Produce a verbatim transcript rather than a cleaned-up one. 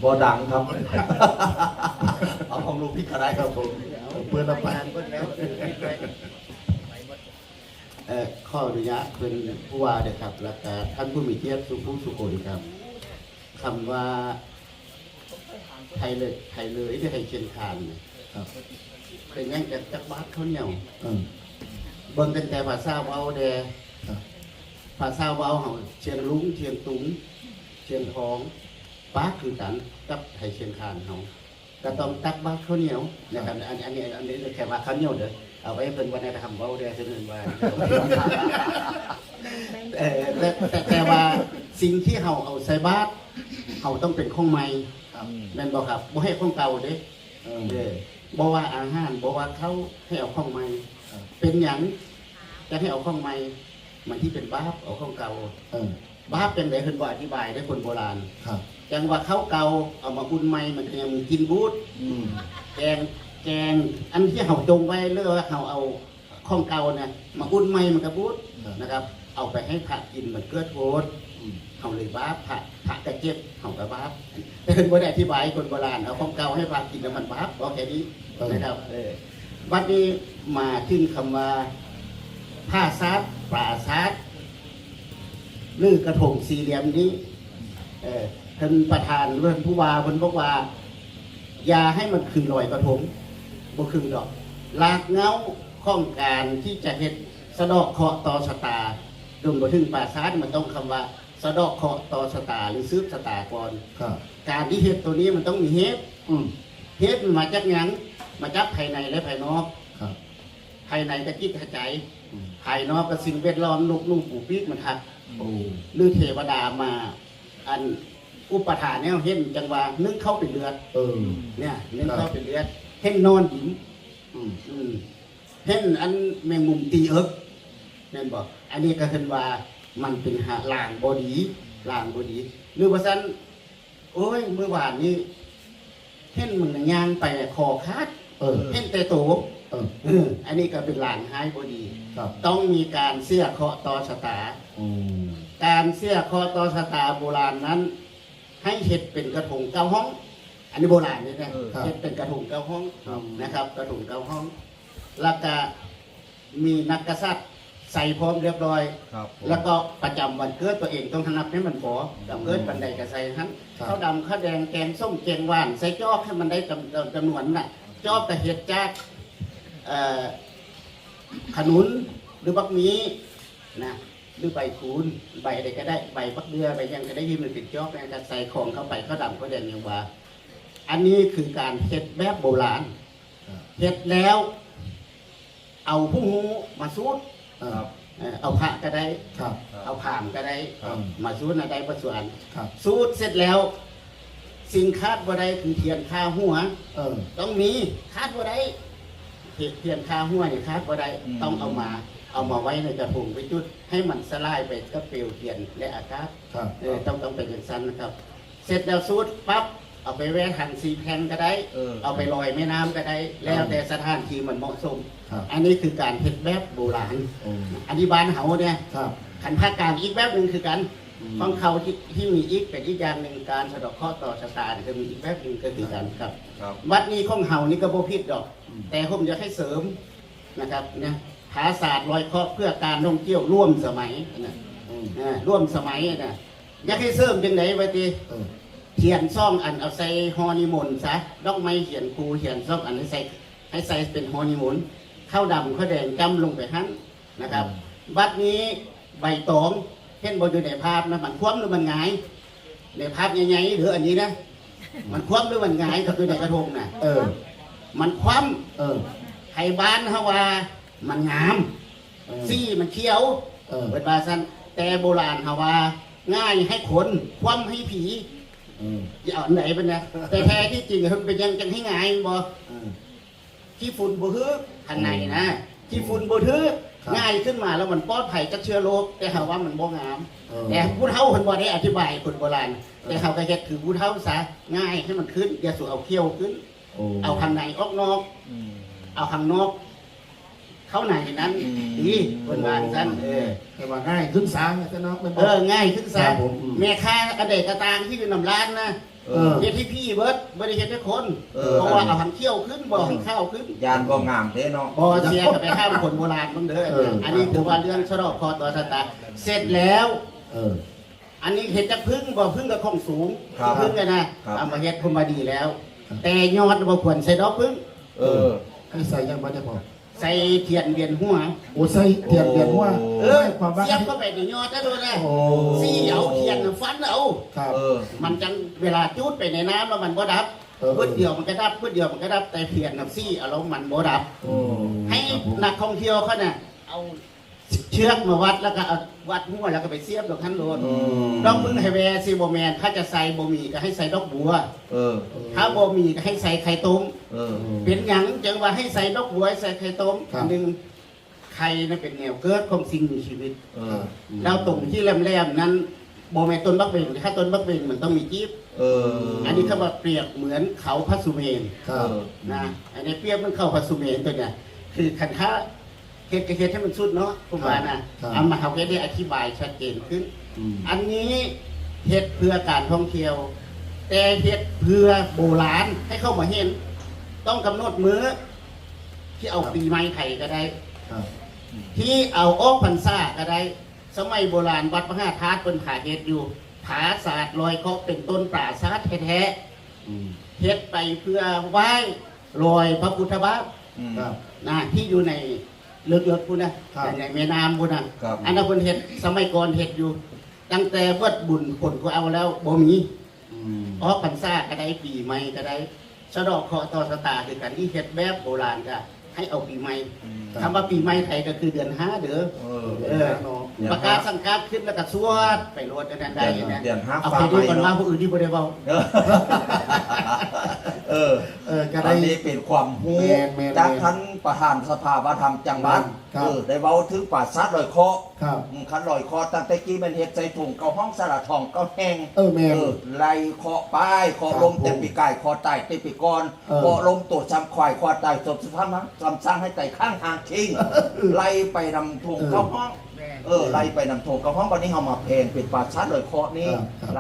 บ่ดังครับ เอาของลูกพี่ก็ได้ครับผม เปิดละไป เอ่อ ขออนุญาตเพิ่นผู้ว่าเด้อครับ แล้วก็ท่านผู้มีเกียรติสุผู้สุคนครับ คำว่าไทยเลย ไทยเลยที่ไทยเชียงคานเนี่ย ครับ เป็นหยังจัก จักบาทข้าวเหนียว อืม เบิ่งตั้งแต่ภาษาเว้าแด่ ครับ ภาษาเว้าเฮา เชียงลุง เชียงตุง เชียงทอง ปากคือกันกับไทยเชียงคานเฮา ก็ต้องตักบาตรข้าวเหนียวนะครับ อัน อันนี้ อันนี้แค่ว่าข้าวเหนียวเด้อ เอาไว้เพิ่นวัฒนธรรมเว้าเด้อ เพิ่นว่า เอ่อ แต่ แต่ แต่ว่าสิ่งที่เฮาเอาใส่บาตร เฮาต้องเป็นของใหม่ ครับ แม่นบ่ครับ บ่ให้ของเก่าเด้ เออ เออ บ่ว่าอาหาร บ่ว่าข้าว ให้เอาของใหม่ ครับ เป็นหยังจะให้เอาของใหม่ มันที่เป็นบาป เอาของเก่า เออ บาปจังใด๋เพิ่นบ่อธิบายเด้อคนโบราณ ครับ จังว่าข้าวเก่าเอามาอุ่นใหม่มันก็ยังกินบูด อืม แกง แกงอันที่เฮาจงไว้หรือว่าเฮาเอาของเก่าเนี่ยมาอุ่นใหม่มันก็บูด ครับ นะครับ เอาไปให้พระกินมันเกิดโทษ อืม เฮาเลยบาป พระ พระก็เจ็บ เฮาก็บาป แต่เพิ่นบ่ได้อธิบายคนโบราณ เอาของเก่าให้พระกินแล้วมันบาป บอกแค่นี้ เออ นะครับ เออ บัดนี้มาถึงคำว่า ผาสาท ปราสาท หรือกระทงสี่เหลี่ยมนี้ เอ่อ ท่านประธาน ท่านผู้ว่า เพิ่นบอกว่า อย่าให้มันคือลอยกระทง บ่คือดอก รากเหง้าของการที่จะเฮ็ดสะเดาะเคราะห์ต่อชะตา จนบ่ถึงปราสาท มันต้องคำว่า สะเดาะเคราะห์ต่อชะตา หรือสืบชะตาก่อน ครับ การที่เฮ็ดตัวนี้มันต้องมีเหตุ อืม เหตุมันมาจากหยัง มาจากภายในและภายนอก ครับ ภายในก็จิตใจ อืม ภายนอกก็สิ่งแวดล้อม นกหนูปูปีกมันหัก โอ้ หรือเทวดามา อันอุปทานแนวเห็นจังว่านึ่งเข้าเป็นเลือด เออ เนี่ยนึ่งเข้าเป็นเลือด เห็นนอนยิ้ม อืม อืม เห็นอันแมงมุมตีเอิก แม่นบ่ อันนี้ก็เห็นว่ามันเป็นหา ลางบ่ดี ลางบ่ดี หรือว่าซั่น โอ้ย มื้อวานนี้ เห็นมึงน่ะย่างไปน่ะคอขาด เออ เห็นแต่โต เออ เออ อันนี้ก็เป็นลางร้ายบ่ดี ครับ ต้องมีการเสียเคราะห์ต่อชะตา อืม การเสียเคราะห์ต่อชะตาโบราณนั้น ให้เฮ็ดเป็นกระทงเก้าห้อง อันนี้โบราณนี่นะ เออ ครับ เฮ็ดเป็นกระทงเก้าห้อง ครับ นะครับ กระทงเก้าห้อง แล้วก็ มีนักกษัตริย์ใส่พร้อมเรียบร้อย ครับผม แล้วก็ประจำวันเกิดตัวเองต้องนับให้มันพอ อืม เกิดวันใดก็ใส่หั่น ครับ ข้าวดำข้าวแดงแกงส้มแกงหวานใส่จอกให้มันได้จำ จำ จำนวนน่ะ จอกก็เฮ็ดจาก เอ่อ ขนุนหรือบักมีนะ หรือใบคูน ใบใดก็ได้ ใบบักเดือ ใบหยังก็ได้ที่มันเป็นจอกนะ ก็ใส่ของเข้าไป ข้าวดำข้าวแดงยังว่า อันนี้คือการเฮ็ดแบบโบราณ ครับ เฮ็ดแล้ว เอาผู้ฮู้มาสูตร ครับ เอ่อ เอาพระก็ได้ ครับ เอาพราหมณ์ก็ได้ ครับ มาสูตรนะ ได้ประสวน ครับ สูตรเสร็จแล้ว สิ่งขาดบ่ได้คือเทียนฆ่าหัว เออ ต้องมี ขาดบ่ได้ เทียน เทียนฆ่าหัวนี่ขาดบ่ได้ อืม ต้องเอามา เอามาไว้ในกระทงไปจุด ให้มันสลายไปกับเปลวเทียนและอากาศ ครับ เออ ต้อง ต้องเป็นจั่งซั้นนะครับ เสร็จแล้วสูตรปั๊บ เอาไปแว่ทางสีแพร่งก็ได้ เออ เอาไปลอยแม่น้ำก็ได้ ครับ แล้วแต่สถานที่มันเหมาะสม ครับ อันนี้คือการเฮ็ดแบบโบราณ โอ้ อันนี้บ้านเฮาเนี่ย ครับ คันภาคกลางอีกแบบหนึ่งคือกัน อืม ของเขาที่ ที่มีอีกเป็นอีกอย่างหนึ่ง การสะเดาะเคราะห์ต่อชะตาเนี่ยก็มีอีกแบบหนึ่งก็คือกันครับ ครับ บัดนี้ของเฮานี่ก็บ่ผิดดอก อืม แต่ผมอยากให้เสริมนะครับ เนี่ย ผาสาทลอยเคราะห์เพื่อการท่องเที่ยวร่วมสมัยนะ อืม อ่า ร่วมสมัยนะ อยากให้เสริมจั่งใด๋ว่าติ เออ เขียนซองอันเอาใส่ห่อนิมนต์ซะ ดอกไม้เขียนคู่เขียนซองอันให้ใส่ ให้ใส่เป็นห่อนิมนต์ ข้าวดำข้าวแดงจ้ำลงไปหั่นนะครับ อืม บัดนี้ใบตอง เห็นบ่อยู่ในภาพนะ มันคว่ำหรือมันหงาย ในภาพใหญ่ๆ หรืออันนี้นะ มันคว่ำหรือมันหงายครับอยู่ในกระทงน่ะ เออ มันคว่ำ เออ ไทบ้านเฮาว่ามันงาม เออ สีมันเขียว เออ เพิ่นว่าซั่น แต่โบราณเฮาว่าหงายให้คน คว่ำให้ผี เออ สิเอาอันใด๋เพิ่นนะ แต่แท้ที่จริงเพิ่นเป็นหยังจั่งให้หงายบ่ เออ ขี้ฝุ่นบ่ถืก ข้างในนะ อืม ขี้ฝุ่นบ่ถืก ครับ หงายขึ้นมาแล้วมันปลอดภัยจากเชื้อโรค แต่เฮาว่ามันบ่งาม เออ แต่ผู้เฒ่าเพิ่นบ่ได้อธิบายคนโบราณ เออ แต่เฮาก็เฮ็ดคือผู้เฒ่าซะ หงายให้มันขึ้น อย่าสู่เอาเขียวขึ้น โอ้ เอาข้างในออกนอก อืม เอาข้างนอก เขาไหนนั้น อืม ดีเพิ่นว่าจั่งซั่นเออ แต่ว่าง่ายขึ้นสางนะเนาะแม่น เอ บ่ อง่ายขึ้นสาง ครับผมอืม แม่ค้าอันใดก็ตางที่อยู่นำร้านนะ เออ เฮ็ดให้พี่เบิดบ่ได้เฮ็ดให้คน เออ เพราะว่าเอาหันเขี้ยวขึ้นบ่หันข้าวขึ้น ยานบ่งามเด้เนาะ บ่เสียก็ไปถามคนโบราณมันเด้อ เออ อันนี้ถือว่าเรื่องสะเดาะเคราะห์ต่อชะตา เสร็จแล้ว เออ อันนี้เฮ็ดจากผึ้งบ่ผึ้งก็ของสูง ครับ ผึ้งกันนะครับ เอามาเฮ็ดผมว่าดีแล้ว แต่ยอดบ่ควรใส่ดอกผึ้ง เออ ให้ใส่ยังบ่ได้พอ ใส่เทียนเวียนหัว โอ้ใส่เทียนเวียนหัว โอ้ เออ ความว่า เสียบเข้าไปในยอดแล้วโดนนะ โอ้ ซี่เอาเทียนน่ะฟันเอา ครับ เออ มันจังเวลาจุดไปในน้ำแล้วมันบ่ดับ เออ เพื่อเดียวมันก็ดับเพื่อเดียวมันก็ดับแต่เทียนน่ะซี่เอาแล้วมันบ่ดับ โอ้ ให้ ครับผม นักท่องเที่ยวเขาน่ะเอาเชือกมาวัดแล้วก็เอาวัดหัวแล้วก็ไปเสียบตรงขั้นโลด อืม ดอกผึ้งไฮแวร์ซีโบแมนถ้าจะใส่บ่มีก็ให้ใส่ดอกบัว เออ ถ้าบ่มีก็ให้ใส่ไข่ต้ม เออ เป็นหยังจังว่าให้ใส่ดอกบัวใส่ไข่ต้ม ครับ หนึ่งไข่นั้นเป็นแนวเกิดของสิ่งมีชีวิต เออ แล้วตรงที่แหลมๆนั้นบ่แม่นต้นบักเบงถ้าต้นบักเบงมันต้องมีกีบ เออ อันนี้เขาว่าเปรียบเหมือนเขาพระสุเมรุ ครับ เออ นะอันนี้เปรียบเหมือนเขาพระสุเมรุตัวเนี้ยคือคันถ้าเฮ็ดก็เฮ็ดให้มันสุดเนาะผมว่านะครับ เอามาเขาก็ได้อธิบายชัดเจนขึ้น อืม อันนี้เฮ็ดเพื่อการท่องเที่ยว แต่เฮ็ดเพื่อโบราณให้เข้ามาเห็น ต้องกำหนดมื้อที่เอาปีใหม่ไทยก็ได้ ครับ ที่เอาออกพรรษาก็ได้ สมัยโบราณวัดมหาธาตุเป็นผาเฮ็ดอยู่ผาสาดลอยเคราะห์เป็นต้นปราสาทแท้ อืม ๆเฮ็ดไปเพื่อไหว้รอยพระพุทธบาท อืม ครับ นะที่อยู่ในเลิกๆพุ้นนะครับ ในแม่น้ำพุ้นนะครับ อันนั้นเพิ่นเฮ็ดสมัยก่อนเฮ็ดอยู่ ตั้งแต่เบิดบุญผลก็เอาแล้วบ่มี อืม ออกพรรษาก็ได้ปีใหม่ก็ได้สะเดาะเคราะห์ต่อชะตาคือกันที่เฮ็ดแบบโบราณก็ให้เอาปีใหม่ อืม คำว่าปีใหม่ไทยก็คือเดือนห้าเด้อ เออ เออ เดือนห้าเนาะ ประกาศสังกัดขึ้นแล้วก็สวดไปโลดอันนั้นได้นะ เดือนห้า เอา ฟ้า เครดิต ใหม่ กันว่า เนาะ ผู้อื่นที่บ่ได้เว้า เออ เออ เออก็ อั ได้ นนี้เป็นความรู้ แม่นแม่น จาก แม่น ท่านประธานสภาวัฒนธรรมจังหวัด ครับ เออได้เว้าถึงปราสาทลอยเคราะห์ ครับ อืมคันลอยเคราะห์ตั้งแต่กี้มันเฮ็ดใส่ถุงเก้าห้องสละทองเก้าแห่ง เออแม่น เออไล่เคราะห์ไปเคราะห์ ครับ ลมแต่ปีกายเคราะห์ตายแต่ปีก่อน เออ เคราะห์ลมตัวซ้ำควายเคราะห์ตายศพสุดท้ายมาซ้ำสร้างให้ไต่ข้างทางทิ้งไล่ไปนำถุงเก้าห้อง แม่น เออไล่ไปนำถุงเก้าห้องวันนี้เฮามาแพงเป็นปราสาทลอยเคราะห์นี่ ครับครับ ไล่